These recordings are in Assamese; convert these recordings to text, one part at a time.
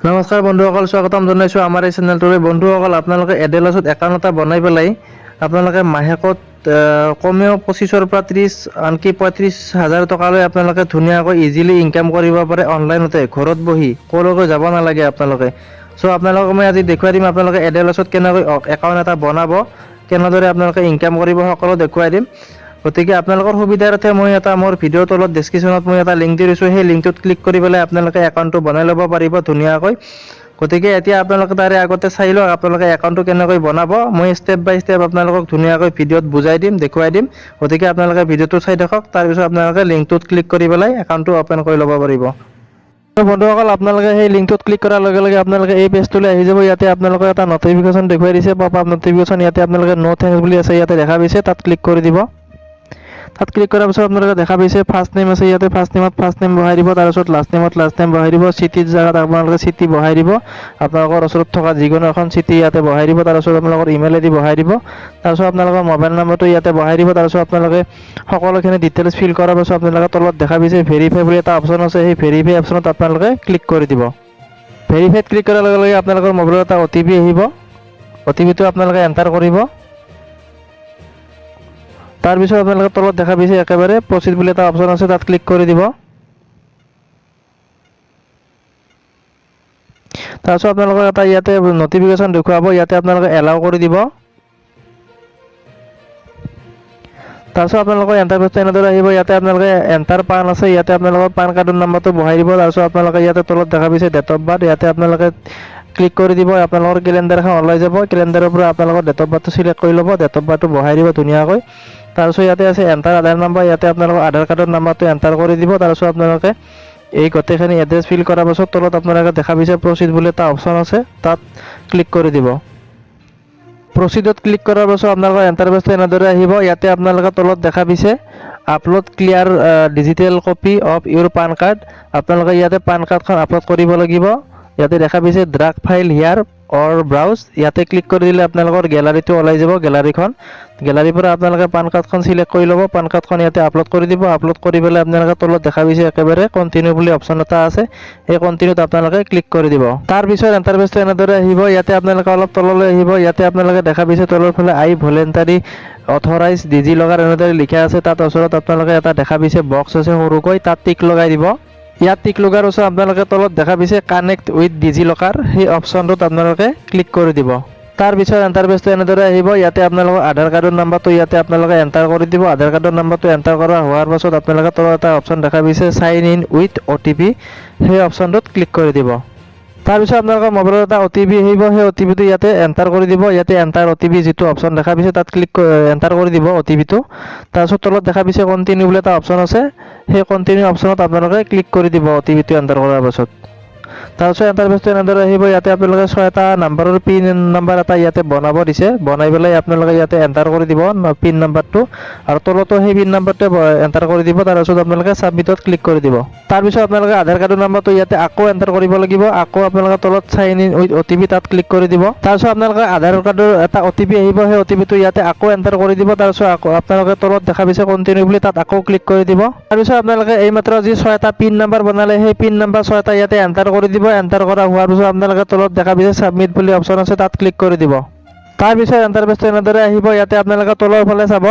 নমস্কাৰ বন্ধুসকল, স্বাগতম জনাইছোঁ আমাৰ এই চেনেলটোলৈ। বন্ধুসকল, আপোনালোকে এডেলাছত একাউণ্ট এটা বনাই পেলাই আপোনালোকে মাহেকত কমেও 25ৰ পৰা 30, আনকি 35 হাজাৰ টকালৈ আপোনালোকে ধুনীয়াকৈ ইজিলি ইনকাম কৰিব পাৰে অনলাইনতে, ঘৰত বহি, ক'লৈকো যাব নালাগে আপোনালোকে। চ' আপোনালোকক মই আজি দেখুৱাই দিম আপোনালোকে এডেলাছত কেনেকৈ একাউণ্ট এটা বনাব, কেনেদৰে আপোনালোকে ইনকাম কৰিব, সকলো দেখুৱাই দিম। গতিকে আপোনালোকৰ সুবিধাৰ্থে মই এটা মোৰ ভিডিঅ'ৰ তলত ডেছক্ৰিপশ্যনত মই এটা লিংক দি দিছোঁ। সেই লিংকটোত ক্লিক কৰি পেলাই আপোনালোকে একাউণ্টটো বনাই ল'ব পাৰিব ধুনীয়াকৈ। গতিকে এতিয়া আপোনালোকে তাৰে আগতে চাই লওক আপোনালোকে একাউণ্টটো কেনেকৈ বনাব। মই ষ্টেপ বাই ষ্টেপ আপোনালোকক ধুনীয়াকৈ ভিডিঅ'ত বুজাই দিম, দেখুৱাই দিম। গতিকে আপোনালোকে ভিডিঅ'টো চাই থাকক, তাৰপিছত আপোনালোকে লিংকটোত ক্লিক কৰি পেলাই একাউণ্টটো অ'পেন কৰি ল'ব পাৰিব। বন্ধুসকল, আপোনালোকে সেই লিংকটোত ক্লিক কৰাৰ লগে লগে আপোনালোকে এই পেজটোলৈ আহি যাব। ইয়াতে আপোনালোকৰ এটা নটিফিকেশ্যন দেখুৱাই দিছে, পপ আপ নটিফিকেশ্যন। ইয়াতে আপোনালোকে ন' thanks বুলি আছে, ইয়াতে দেখা পাইছে, তাত ক্লিক কৰি দিব। তাত ক্লিক কৰাৰ পিছত আপোনালোকে দেখা পাইছে ফাৰ্ষ্ট নেম আছে। ইয়াতে ফাৰ্ষ্ট নেমত ফাৰ্ষ্ট নেম বহাই দিব, তাৰপিছত লাষ্ট নেমত লাষ্ট নেম বহাই দিব। চিটিৰ জেগাত আপোনালোকে চিটি বহাই দিব, আপোনালোকৰ ওচৰত থকা যিকোনো এখন চিটি ইয়াতে বহাই দিব। তাৰপিছত আপোনালোকৰ ইমেইল আই ডি বহাই দিব, তাৰপিছত আপোনালোকৰ মোবাইল নম্বৰটো ইয়াতে বহাই দিব। তাৰপিছত আপোনালোকে সকলোখিনি ডিটেইলছ ফিল কৰাৰ পাছত আপোনালোকে তলত দেখা পাইছে ভেৰিফাই বুলি এটা অপশ্যন আছে। সেই ভেৰিফাই অপশ্যনত আপোনালোকে ক্লিক কৰি দিব। ভেৰিফাইত ক্লিক কৰাৰ লগে লগে আপোনালোকৰ মোবাইলত এটা অ' টি পি আহিব। অ' টি পিটো আপোনালোকে এণ্টাৰ কৰিব। তাৰপিছত আপোনালোকে তলত দেখা পাইছে একেবাৰে প্ৰচিড বুলি এটা অপশ্যন আছে, তাত ক্লিক কৰি দিব। তাৰপিছত আপোনালোকৰ এটা ইয়াতে নটিফিকেশ্যন দেখুৱাব, ইয়াতে আপোনালোকে এলাউ কৰি দিব। তাৰপিছত আপোনালোকৰ এণ্টাৰ পেজটো এনেদৰে আহিব। ইয়াতে আপোনালোকে এণ্টাৰ পান আছে, ইয়াতে আপোনালোকৰ পান কাৰ্ডৰ নাম্বাৰটো বহাই দিব। তাৰপিছত আপোনালোকে ইয়াতে তলত দেখা পাইছে ডেট অফ বাৰ্থ, ইয়াতে আপোনালোকে ক্লিক কৰি দিব। আপোনালোকৰ কেলেণ্ডাৰ এখন ওলাই যাব। কেলেণ্ডাৰৰ পৰা আপোনালোকৰ ডেট অফ বাৰ্থটো চিলেক্ট কৰি ল'ব, ডেট অফ বাৰ্থটো বহাই দিব ধুনীয়াকৈ। তাৰপিছত ইয়াতে আছে এণ্টাৰ আধাৰ নাম্বাৰ, ইয়াতে আপোনালোকৰ আধাৰ কাৰ্ডৰ নাম্বাৰটো এণ্টাৰ কৰি দিব। তাৰপিছত আপোনালোকে এই গোটেইখিনি এড্ৰেছ ফিল কৰাৰ পাছত তলত আপোনালোকে দেখা পাইছে প্ৰচিড বুলি এটা অপশ্যন আছে, তাত ক্লিক কৰি দিব। প্ৰচিডত ক্লিক কৰাৰ পাছত আপোনালোকৰ এণ্টাৰ পেজটো এনেদৰে আহিব। ইয়াতে আপোনালোকে তলত দেখা পাইছে "Upload clear digital copy of your PAN card"। আপোনালোকে ইয়াতে পান কাৰ্ডখন আপলোড কৰিব লাগিব। ইয়াতে দেখা পাইছে "Drag file here or browse", ইয়াতে ক্লিক কৰি দিলে আপোনালোকৰ গেলাৰীটো ওলাই যাব। গেলাৰীৰ পৰা আপোনালোকে পান কাৰ্ডখন চিলেক্ট কৰি ল'ব। পান কাৰ্ডখন ইয়াতে আপলোড কৰি দিব। আপলোড কৰি পেলাই আপোনালোকে তলত দেখা পাইছে একেবাৰে কণ্টিনিউ বুলি অপশ্যন এটা আছে, এই কণ্টিনিউত আপোনালোকে ক্লিক কৰি দিব। তাৰপিছত এণ্টাৰ পেজটো এনেদৰে আহিব। ইয়াতে আপোনালোকে অলপ তললৈ আহিব। ইয়াতে আপোনালোকে দেখা পাইছে তলৰ ফালে "I voluntary authorise DigiLocker" এনেদৰে লিখা আছে। তাত ওচৰত আপোনালোকে এটা দেখা পাইছে বক্স আছে সৰুকৈ, তাত টিক লগাই দিব। ইয়াত টিক লগাৰ পাছত আপোনালোকে তলত দেখা পাইছে কানেক্ট উইথ ডিজি লকাৰ, সেই অপশ্যনটোত আপোনালোকে ক্লিক কৰি দিব। তাৰপিছত এণ্টাৰ পেজটো এনেদৰে আহিব। ইয়াতে আপোনালোকৰ আধাৰ কাৰ্ডৰ নাম্বাৰটো ইয়াতে আপোনালোকে এণ্টাৰ কৰি দিব। আধাৰ কাৰ্ডৰ নাম্বাৰটো এণ্টাৰ কৰা হোৱাৰ পাছত আপোনালোকে তলত এটা অপশ্যন দেখা পাইছে sign in with O' T P, সেই অপশ্যনটোত ক্লিক কৰি দিব। তাৰপিছত আপোনালোকৰ মোবাইলত এটা অ' টি পি আহিব, সেই অ' টি পিটো ইয়াতে এণ্টাৰ কৰি দিব। ইয়াতে এণ্টাৰ অ' টি পি যিটো অপশ্যন দেখা পাইছে, তাত ক্লিক এণ্টাৰ কৰি দিব অ' টি পিটো। তাৰপিছত তলত দেখা পাইছে কণ্টিনিউ বুলি এটা অপশ্যন আছে, সেই কণ্টিনিউ অপশ্যনত আপোনালোকে ক্লিক কৰি দিব অ' টি পিটো এণ্টাৰ কৰাৰ পাছত। তাৰপিছত এণ্টাৰ পেজটো এনেদৰে আহিব। ইয়াতে আপোনালোকে ছয়টা নাম্বাৰৰ পিন নাম্বাৰ এটা ইয়াতে বনাব দিছে। বনাই পেলাই আপোনালোকে ইয়াতে এণ্টাৰ কৰি দিব পিন নাম্বাৰটো আৰু তলতো সেই পিন নাম্বাৰটোৱে এণ্টাৰ কৰি দিব। তাৰপিছত আপোনালোকে ছাবমিটত ক্লিক কৰি দিব। তাৰপিছত আপোনালোকে আধাৰ কাৰ্ডৰ নাম্বাৰটো ইয়াতে আকৌ এণ্টাৰ কৰিব লাগিব। আকৌ আপোনালোকে তলত sign in with O' T P, তাত ক্লিক কৰি দিব। তাৰপিছত আপোনালোকে আধাৰ কাৰ্ডৰ এটা অ' টি পি আহিব, সেই অ' টি পিটো ইয়াতে আকৌ এণ্টাৰ কৰি দিব। তাৰপিছত আকৌ আপোনালোকে তলত দেখা পাইছে কণ্টিনিউ বুলি, তাত আকৌ ক্লিক কৰি দিব। তাৰপিছত আপোনালোকে এইমাত্ৰ যি ছয়টা পিন নাম্বাৰ বনালে, সেই পিন নাম্বাৰ ছয়টা ইয়াতে এণ্টাৰ কৰি দিব। এণ্টাৰ কৰা হোৱাৰ পিছত আপোনালোকে তলত দেখা পাইছে ছাবমিট বুলি অপশ্যন আছে, তাত ক্লিক কৰি দিব। তাৰপিছত এণ্টাৰ পেজটো এনেদৰে আহিব। ইয়াতে আপোনালোকে তলৰ ফালে চাব।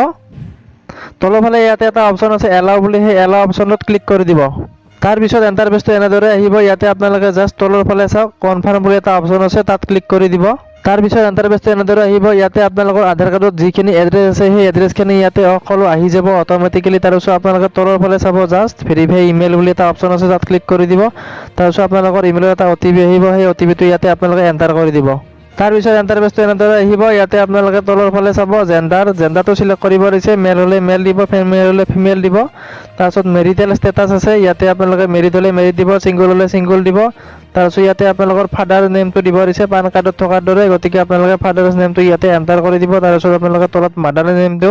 তলৰ ফালে ইয়াতে এটা অপশ্যন আছে এলাউ বুলি, সেই এলাউ অপশ্যনত ক্লিক কৰি দিব। তাৰপিছত এণ্টাৰ পেজটো এনেদৰে আহিব। ইয়াতে আপোনালোকে জাষ্ট তলৰ ফালে চাওক, কনফাৰ্ম বুলি এটা অপশ্যন আছে, তাত ক্লিক কৰি দিব। তাৰপিছত এণ্টাৰ পেজটো এনেদৰে আহিব। ইয়াতে আপোনালোকৰ আধাৰ কাৰ্ডত যিখিনি এড্ৰেছ আছে, সেই এড্ৰেছখিনি ইয়াতে সকলো আহি যাব অট'মেটিকেলি। তাৰপিছত আপোনালোকে তলৰ ফালে চাব, জাষ্ট ভেৰিফাই ইমেইল বুলি এটা অপশ্যন আছে, তাত ক্লিক কৰি দিব। তাৰপিছত আপোনালোকৰ ইমেইলত এটা অ' টি পি আহিব, সেই অ' টি পিটো ইয়াতে আপোনালোকে এণ্টাৰ কৰি দিব। তাৰপিছত এণ্টাৰ পেজটো এনেদৰে আহিব। ইয়াতে আপোনালোকে তলৰ ফালে চাব জেণ্ডাৰ, জেণ্ডাৰটো চিলেক্ট কৰিব দিছে। মেল হ'লে মেল দিব, ফিমেল হ'লে ফিমেল দিব। তাৰপিছত মেৰিটেল ষ্টেটাছ আছে, ইয়াতে আপোনালোকে মেৰিড হ'লে মেৰিড দিব, ছিংগল হ'লে ছিংগল দিব। তাৰপিছত ইয়াতে আপোনালোকৰ ফাদাৰ নেমটো দিব দিছে পান কাৰ্ডত থকাৰ দৰে। গতিকে আপোনালোকে ফাদাৰ্ছ নেমটো ইয়াতে এণ্টাৰ কৰি দিব। তাৰপিছত আপোনালোকে তলত মাদাৰ নেমটো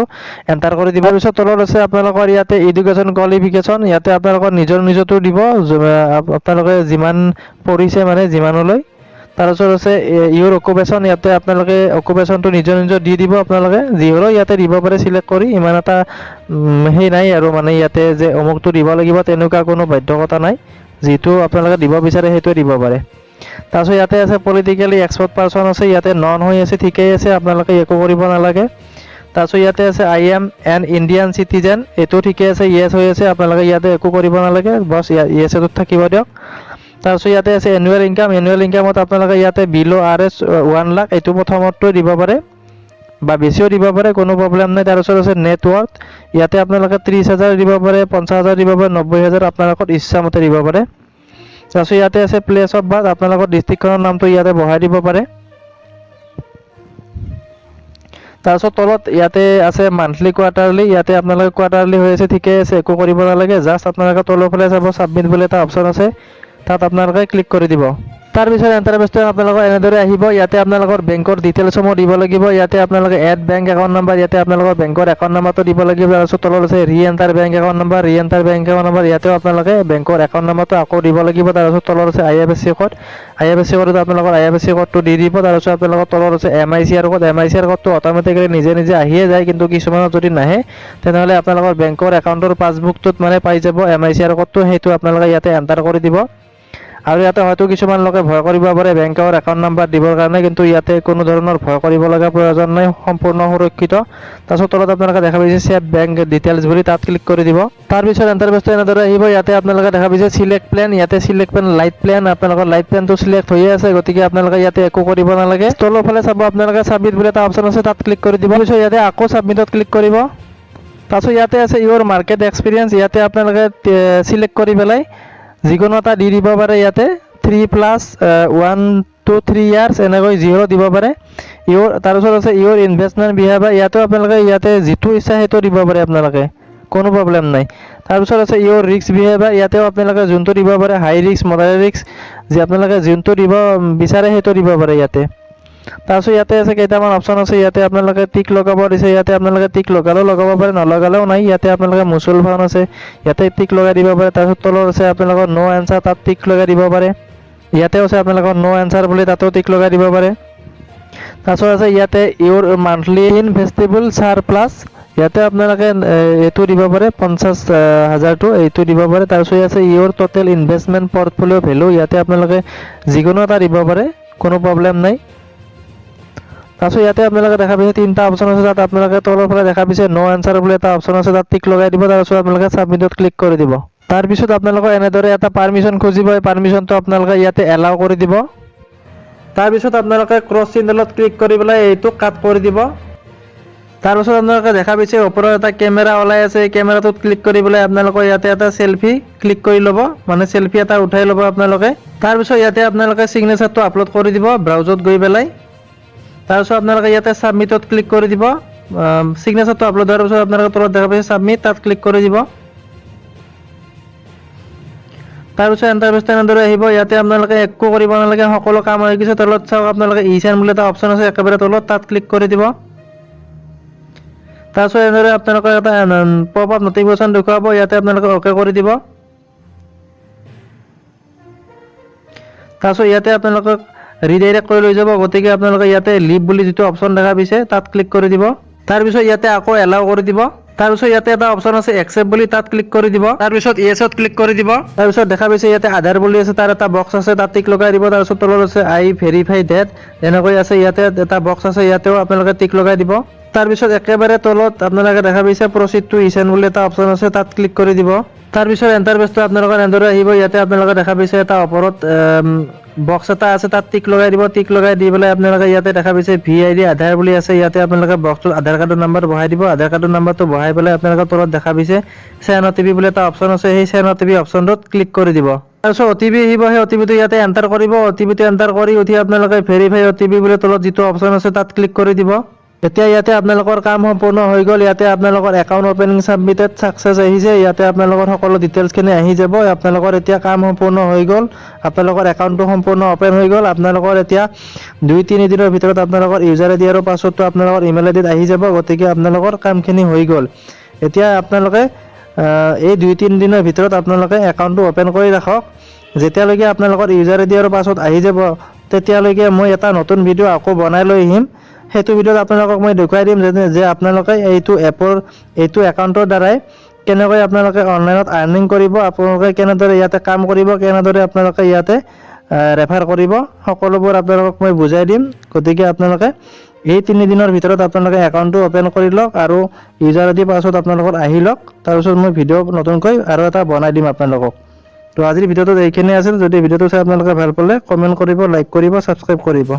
এণ্টাৰ কৰি দিব। তাৰপিছত তলত আছে আপোনালোকৰ ইয়াতে এডুকেশ্যন কোৱালিফিকেশ্যন। ইয়াতে আপোনালোকৰ নিজৰ নিজৰটো দিব, আপোনালোকে যিমান পঢ়িছে, মানে যিমানলৈ। তাৰপিছত আছে ইউৰ অকুপেশ্যন। ইয়াতে আপোনালোকে অকুপেশ্যনটো নিজৰ নিজৰ দি দিব। আপোনালোকে যি হ'লেও ইয়াতে দিব পাৰে চিলেক্ট কৰি। ইমান এটা সেই নাই আৰু, মানে ইয়াতে যে অমুকটো দিব লাগিব তেনেকুৱা কোনো বাধ্যকতা নাই। যিটো আপোনালোকে দিব বিচাৰে, সেইটোৱে দিব পাৰে। তাৰপিছত ইয়াতে আছে পলিটিকেলি এক্সপ'জড পাৰ্চন আছে, ইয়াতে নন হৈ আছে, ঠিকেই আছে, আপোনালোকে একো কৰিব নালাগে। তাৰপিছত ইয়াতে আছে "I am an Indian citizen", এইটো ঠিকে আছে, য়েছ হৈ আছে, আপোনালোকে ইয়াতে একো কৰিব নালাগে, বছ য়েছ এইটোত থাকিব দিয়ক। তাৰপিছত ইয়াতে আছে এনুৱেল ইনকাম। এনুৱেল ইনকামত আপোনালোকে ইয়াতে বিল' আৰএছ 1 লাখ, এইটো প্ৰথমতটো দিব পাৰে বা বেছিও দিব পাৰে, কোনো প্ৰব্লেম নাই। তাৰপিছত আছে নেট ৱৰ্থ। ইয়াতে আপোনালোকে 30,000 দিব পাৰে, 50,000 দিব পাৰে, 90,000, আপোনালোকৰ ইচ্ছামতে দিব পাৰে। তাৰপিছত ইয়াতে আছে প্লেচ অফ বাৰ্থ। আপোনালোকৰ ডিষ্ট্ৰিক্টখনৰ নামটো ইয়াতে বহাই দিব পাৰে। তাৰপিছত তলত ইয়াতে আছে মান্থলি, কোৱাৰ্টাৰলি। ইয়াতে আপোনালোকে কোৱাৰ্টাৰলি হৈ আছে, ঠিকেই আছে, একো কৰিব নালাগে। জাষ্ট আপোনালোকে তলৰ ফালে চাব, ছাবমিট বুলি এটা অপশ্যন আছে, তাত আপোনালোকে ক্লিক কৰি দিব। তাৰপিছত এণ্টাৰফেচটো আপোনালোকৰ এনেদৰে আহিব। ইয়াতে আপোনালোকৰ বেংকৰ ডিটেইলছসমূহ দিব লাগিব। ইয়াতে আপোনালোকে এড বেংক একাউণ্ট নাম্বাৰ, ইয়াতে আপোনালোকৰ বেংকৰ একাউণ্ট নাম্বাৰটো দিব লাগিব। তাৰপিছত তলত আছে re enter bank account number, re enter bank account number, ইয়াতেও আপোনালোকে বেংকৰ একাউণ্ট নাম্বাৰটো আকৌ দিব লাগিব। তাৰপিছত তলত আছে আইএফএছচি ক'ড। আইএফএছচি ক'ডত আপোনালোকৰ আইএফএছচি ক'ডটো দি দিব। তাৰপিছত আপোনালোকৰ তলত আছে এমআইচিআৰ ক'ড। এমআইচিআৰ ক'ডটো অট'মেটিকেলি নিজে নিজে আহিয়ে যায়, কিন্তু কিছুমানত যদি নাহে, তেনেহ'লে আপোনালোকৰ বেংকৰ একাউণ্টৰ পাছবুকটোত মানে পাই যাব এমআইচিআৰ ক'ডটো, সেইটো আপোনালোকে ইয়াতে এণ্টাৰ কৰি দিব। আৰু ইয়াতে হয়তো কিছুমান লোকে ভয় কৰিব পাৰে বেংকৰ একাউণ্ট নাম্বাৰ দিবৰ কাৰণে, কিন্তু ইয়াতে কোনো ধৰণৰ ভয় কৰিব লগা প্ৰয়োজন নাই, সম্পূৰ্ণ সুৰক্ষিত। তাৰপিছত তলত আপোনালোকে দেখা পাইছে ছেভ বেংক ডিটেইলছ বুলি, তাত ক্লিক কৰি দিব। তাৰপিছত এণ্টাৰফেচটো এনেদৰে আহিব। ইয়াতে আপোনালোকে দেখা পাইছে চিলেক্ট প্লেন। ইয়াতে চিলেক্ট প্লেন লাইট প্লেন, আপোনালোকৰ লাইট প্লেনটো চিলেক্ট হৈয়ে আছে, গতিকে আপোনালোকে ইয়াতে একো কৰিব নালাগে। তলৰ ফালে চাব আপোনালোকে, ছাবমিট বুলি এটা অপশ্যন আছে, তাত ক্লিক কৰি দিব। পিছত ইয়াতে আকৌ ছাবমিটত ক্লিক কৰিব। তাৰপিছত ইয়াতে আছে ইয়ৰ মাৰ্কেট এক্সপিৰিয়েঞ্চ। ইয়াতে আপোনালোকে চিলেক্ট কৰি পেলাই যিকোনো এটা দি দিব পাৰে। ইয়াতে 3+, 1 to 3 years, এনেকৈ জিৰ' দিব পাৰে। ইয়ৰ তাৰপিছত আছে ইয়ৰ ইনভেষ্টমেণ্ট বিহেভিয়াৰ। ইয়াতো আপোনালোকে ইয়াতে যিটো ইচ্ছা সেইটো দিব পাৰে আপোনালোকে, কোনো প্ৰব্লেম নাই। তাৰপিছত আছে ইয়ৰ ৰিস্ক বিহেভিয়াৰ। ইয়াতেও আপোনালোকে যোনটো দিব পাৰে, হাই ৰিস্ক, মডাৰেট ৰিস্ক, যি আপোনালোকে যোনটো দিব বিচাৰে সেইটো দিব পাৰে ইয়াতে। তাৰপিছত ইয়াতে আছে কেইটামান অপশ্যন আছে। ইয়াতে আপোনালোকে টিক লগাব দিছে। ইয়াতে আপোনালোকে টিক লগালেও লগাব পাৰে, নলগালেও নাই। ইয়াতে আপোনালোকে মিউচুৱেল ফাণ্ড আছে, ইয়াতে টিক লগাই দিব পাৰে। তাৰপিছত তলত আছে আপোনালোকৰ ন' এনচাৰ, তাত টিক লগাই দিব পাৰে। ইয়াতেও আছে আপোনালোকৰ ন' এনচাৰ বুলি, তাতেও টিক লগাই দিব পাৰে। তাৰপিছত আছে ইয়াতে ইয়ৰ মান্থলি ইনভেষ্টেবল চাৰপ্লাছ। ইয়াতে আপোনালোকে এইটো দিব পাৰে, 50 হাজাৰটো এইটো দিব পাৰে। তাৰপিছত আছে your total investment portfolio value। ইয়াতে আপোনালোকে যিকোনো এটা দিব পাৰে, কোনো প্ৰব্লেম নাই। তাৰপিছত ইয়াতে আপোনালোকে দেখা পাইছে তিনিটা অপশ্যন আছে। তাত আপোনালোকে তলৰ ফালে দেখা পাইছে ন' এনচাৰ বুলি এটা অপশ্যন আছে, তাত টিক লগাই দিব। তাৰপিছত আপোনালোকে ছাবমিটত ক্লিক কৰি দিব। তাৰপিছত আপোনালোকৰ এনেদৰে এটা পাৰ্মিশ্যন খুজিব। এই পাৰ্মিশ্যনটো আপোনালোকে ইয়াতে এলাউ কৰি দিব। তাৰপিছত আপোনালোকে ক্ৰছ চিম্বলত ক্লিক কৰি পেলাই এইটো কাট কৰি দিব। তাৰপিছত আপোনালোকে দেখা পাইছে ওপৰত এটা কেমেৰা ওলাই আছে। এই কেমেৰাটোত ক্লিক কৰি পেলাই আপোনালোকৰ ইয়াতে এটা চেলফি ক্লিক কৰি ল'ব, মানে চেলফি এটা উঠাই ল'ব আপোনালোকে। তাৰপিছত ইয়াতে আপোনালোকে চিগনেচাৰটো আপলোড কৰি দিব ব্ৰাউজত গৈ পেলাই। তাৰপিছত আপোনালোকে ইয়াতে ছাবমিটত ক্লিক কৰি দিব। চিগনেচাৰটো আপলোড হোৱাৰ পিছত আপোনালোকে তলত দেখা পাইছে ছাবমিট, তাত ক্লিক কৰি দিব। তাৰপিছত এণ্টাৰফেচটো এনেদৰে আহিব। ইয়াতে আপোনালোকে একো কৰিব নালাগে, সকলো কাম হৈ গৈছে। তলত চাওক আপোনালোকে ই চাইন বুলি এটা অপশ্যন আছে একেবাৰে তলত, তাত ক্লিক কৰি দিব। তাৰপিছত এনেদৰে আপোনালোকৰ এটা পপ আপ নটিফিকেশ্যন দেখুৱাব। ইয়াতে আপোনালোকে অ'কে কৰি দিব। তাৰপিছত ইয়াতে আপোনালোকক ৰিডাইৰেক্ট কৰি লৈ যাব, গতিকে আপোনালোকে ইয়াতে লিভ বুলি যিটো অপশ্যন দেখা পাইছে, তাত ক্লিক কৰি দিব। তাৰপিছত ইয়াতে আকৌ এলাউ কৰি দিব। তাৰপিছত ইয়াতে এটা অপশ্যন আছে একচেপ্ট বুলি, তাত ক্লিক কৰি দিব। তাৰপিছত য়েছত ক্লিক কৰি দিব। তাৰপিছত দেখা পাইছে ইয়াতে আধাৰ বুলি আছে, তাৰ এটা বক্স আছে, তাত টিক লগাই দিব। তাৰপিছত তলত আছে "আই ভেৰিফাই ডেট" এনেকৈ আছে, ইয়াতে এটা বক্স আছে, ইয়াতেও আপোনালোকে টিক লগাই দিব। তাৰপিছত একেবাৰে তলত আপোনালোকে দেখা পাইছে প্ৰচিড টু ইচাইন বুলি এটা অপশ্যন আছে, তাত ক্লিক কৰি দিব। তাৰপিছত এণ্টাৰফেচটো আপোনালোকৰ এনেদৰে আহিব। ইয়াতে আপোনালোকে দেখা পাইছে এটা ওপৰত বক্স এটা আছে, তাত টিক লগাই দিব। টিক লগাই দি পেলাই আপোনালোকে ইয়াতে দেখা পাইছে ভি আই ডি আধাৰ বুলি আছে, ইয়াতে আপোনালোকে বক্সটোত আধাৰ কাৰ্ডৰ নাম্বাৰ বহাই দিব। আধাৰ কাৰ্ডৰ নাম্বাৰটো বহাই পেলাই আপোনালোকে তলত দেখা পাইছে চেণ্ড অ'টিপি বুলি এটা অপশ্যন আছে, সেই চেণ্ড অ'টিপি অপশ্যনটোত ক্লিক কৰি দিব। তাৰপিছত অ'টিপি আহিব, সেই অ'টিপিটো ইয়াতে এণ্টাৰ কৰিব। অ'টিপিটো এণ্টাৰ কৰি উঠি আপোনালোকে ভেৰিফাই অ'টিপি বুলি তলত যিটো অপশ্যন আছে, তাত ক্লিক কৰি দিব। এতিয়া ইয়াতে আপোনালোকৰ কাম সম্পূৰ্ণ হৈ গ'ল। ইয়াতে আপোনালোকৰ একাউণ্ট অপেনিং ছাবমিটেড ছাকচেছ আহিছে। ইয়াতে আপোনালোকৰ সকলো ডিটেইলছখিনি আহি যাব। আপোনালোকৰ এতিয়া কাম সম্পূৰ্ণ হৈ গ'ল, আপোনালোকৰ একাউণ্টটো সম্পূৰ্ণ অপেন হৈ গ'ল। আপোনালোকৰ এতিয়া 2-3 দিনৰ ভিতৰত আপোনালোকৰ ইউজাৰ আই ডি আৰু পাছৱৰ্ডটো আপোনালোকৰ ইমেইল আই ডিত আহি যাব। গতিকে আপোনালোকৰ কামখিনি হৈ গ'ল। এতিয়া আপোনালোকে এই 2-3 দিনৰ ভিতৰত আপোনালোকে একাউণ্টটো অ'পেন কৰি ৰাখক। যেতিয়ালৈকে আপোনালোকৰ ইউজাৰ আই ডি আৰু পাছৱৰ্ড আহি যাব, তেতিয়ালৈকে মই এটা নতুন ভিডিঅ' আকৌ বনাই লৈ আহিম। সেইটো ভিডিঅ'ত আপোনালোকক মই দেখুৱাই দিম যে আপোনালোকে এইটো এপৰ এইটো একাউণ্টৰ দ্বাৰাই কেনেকৈ আপোনালোকে অনলাইনত আৰ্নিং কৰিব, আপোনালোকে কেনেদৰে ইয়াতে কাম কৰিব, কেনেদৰে আপোনালোকে ইয়াতে ৰেফাৰ কৰিব, সকলোবোৰ আপোনালোকক মই বুজাই দিম। গতিকে আপোনালোকে এই 3 দিনৰ ভিতৰত আপোনালোকে একাউণ্টটো অ'পেন কৰি লওক আৰু ইউজাৰ আই ডি, পাছৱৰ্ড আপোনালোকৰ আহি লওক। তাৰপিছত মই ভিডিঅ' নতুনকৈ আৰু এটা বনাই দিম আপোনালোকক। তো আজিৰ ভিডিঅ'টোত এইখিনিয়ে আছিল। যদি ভিডিঅ'টো চাই আপোনালোকে ভাল পালে, কমেণ্ট কৰিব, লাইক কৰিব, ছাবস্ক্ৰাইব কৰিব।